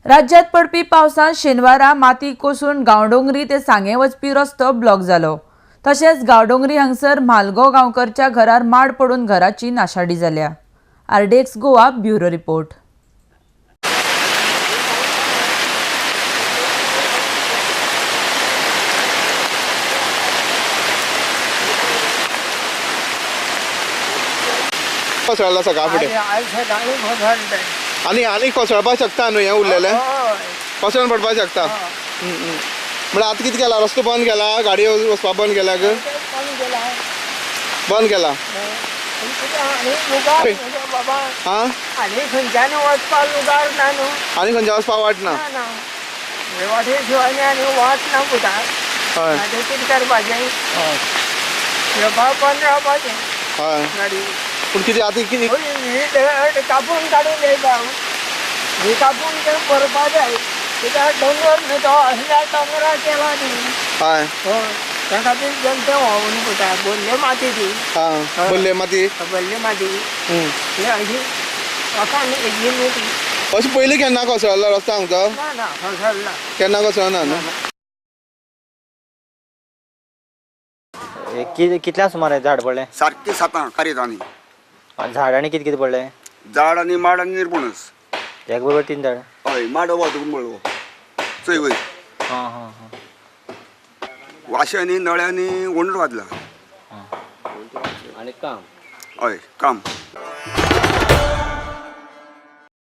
राज्यात पडपी पावसान शेनवारा माती कोसळून गांवडोंगरी ते सांगें वचपी रस्तो ब्लॉक जालो. तशेंच गांवडोंगरी हांगसर म्हालगो गांवकरच्या घरार माड पडून घराची नाशाडी जाल्या. RDX Goa bureau report. कोसळला सकाळ फुडें आयज सकाळी कोसळ्ळें. आनी आनी कोसळपाक शकता न्हू हें उरलेलें, कोसळून पडपाक शकता. म्हळ्यार आतां कितें केला, रस्तो बंद केला, गाडी वचपाक बंद केला, बंद केला. बाबा आं आनी खंयच्यान वचपाक लुगार ना न्हू, आनी खंयच्या वचपाक वाट ना. ना वाटे शिवाय आनी वाट ना पुता. हय आतां कितें करपाचें, येवपाक बंद रावपाचें हय. गाडी. पूण कितें आतां कितें ही कापून काडून जाय, ही कापून तें भरपा जाय, कित्याक दोंगर न्हू तो, असल्या दोंगरा केला न्ही. हय हय, त्या खातीर जनते व्हांवून वता, भरले माती ती. आं, भरले माती, भरले माती ही अशी लोकांनी हेजी न्हू ती. अशें पयलीं केन्ना कोसळ्ळो रस्तो हांगचो? ना ना कोसळना, केन्ना कोसळना न्हू. कितल्या सुमार झाड पडलें? सारकें 7 कारेतांनी. झाड आनी कितें कितें पडलें? झाड आनी माड आनी निरपणस. एक बरोबर 3 झाड? हय, माड वाजून पडलो चोय वयर. हां हां हां. वाश्यांनी नळ्यांनी ओंड वाजला. आनी काम? हय काम.